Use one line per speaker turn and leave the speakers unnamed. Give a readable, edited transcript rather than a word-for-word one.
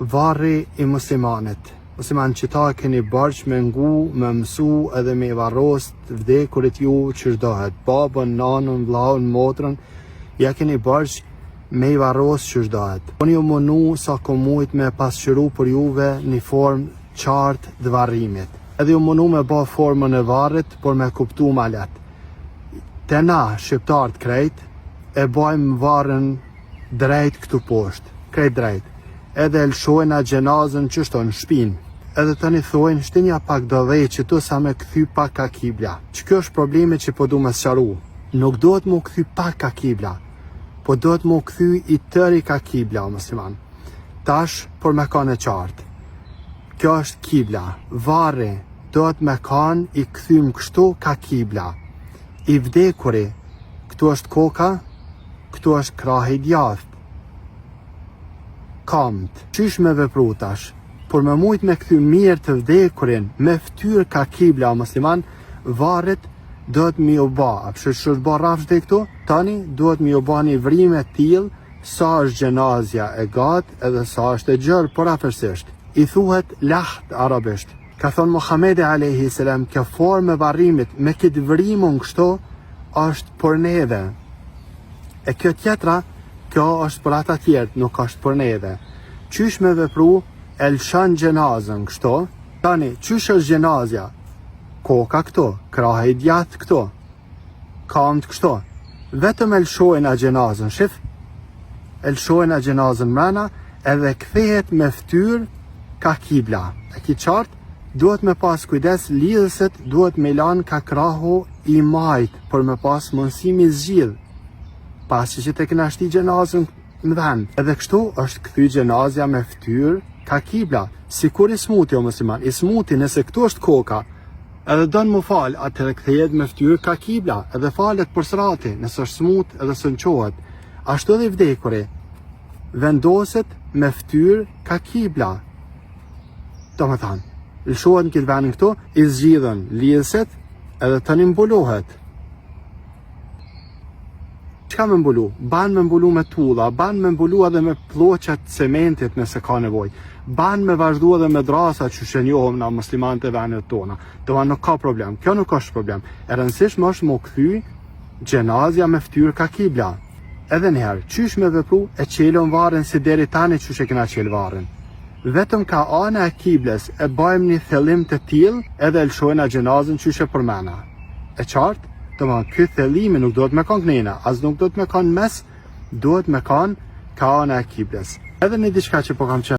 Varri i muslimanit. Musliman qita e keni borxh me ngu, me mësu edhe me i varros të vdekurit ju qysh dohet. Babën, nanën, vllaun, motrën, ja keni borxh me i varros qysh dohet. Unë jom munu sa kom mujt me pasqyru për juve një formë qartë të varrimit. Edhe jom munu me ba formën e varrit, por me kuptu ma leht. Te na, shqiptarët krejt, e bajmë varrin drejt këtu poshtë, krejt drejt. Edhe e lëshojna xhenazën qështu në shpinë. Edhe tani thojnë shtinja pak do dhe qëtu sa me kthy pak ka kibla. Që kjo është problemi që po du me sqaru. Nuk duhet mu kthy pak ka kibla, po duhet mu kthy i tëri ka kibla, o musliman. Tash, por me kanë e qartë. Kjo është kibla. Varri duhet me kanë i kthym kështu ka kibla. I vdekuri, këtu është koka, këtu është krahi i djathtë. Kamt. Qysh me vepru tash? Por me mujt me kthy mirë të vdekurin me ftyrë ka kibla o musliman, varrit duhet me ju ba, a pse është ba rrafsh deri këtu? Tani duhet me ju ba një vrimë e tillë sa është xhenazja e gatë edhe sa është e gjerë përafërsisht. I thuhet lahd arabisht. Ka thonë Muhamedi alejhi selam kjo formë e varrimit me këtë vrimën kështu është për neve. E kjo tjetra, kjo është për ata tjerët, nuk është për neve. Qysh me vepru, e lëshon xhenazën kështu, tani, qysh është xhenazja? Koka këtu, krahi i djathtë këtu, kamt kështu. Vetëm e lëshojna xhenazën, shif? E lëshojna xhenazën mrena, edhe kthehet me ftyrë ka kibla. E ki qartë? Duhet me pas kujdes, lidhëset duhet me lanë ka krahu i majt, për me pas mundësi mi zgjidh. Pasi që të kena shti xhenazën në vend. Edhe kështu është kthy xhenazja me ftyrë ka kibla. Sikur i smuti o musliman, i smuti nëse këtu është koka, edhe don mu fal, atëherë kthehet me ftyrë ka kibla, edhe falet për srati, nëse është smut edhe s'un çohet. Ashtu edhe i vdekuri, vendoset me ftyrë ka kibla. Domethanë, lëshohet në këtë vendin këtu, i zgjidhen lidhëset edhe tani mbulohet. Çka me mbulu? Ban me mbulu me tulla, ban me mbulu edhe me plloça të cementit nëse ka nevojë. Ban me vazhdu edhe me drasa që e njohëm na muslimanët e vendet tona. Domethanë nuk ka problem. Kjo nuk është problem. E rëndësishme është mu kthy xhenazja me ftyrë ka kibla. Edhe njëherë, qysh me vepru, e qelëm varrin si deri tani qysh e kena qelë varrin. Vetëm ka ana e kibles e bajmë një thellim të tillë edhe e lëshojna xhenazën qysh e përmena. E qartë? Domethanë, ky thellimi nuk duhet me kanë knena, as nuk duhet me kanë mes, duhet me kanë ka ana e kibles. Edhe një diçka që po kam qef.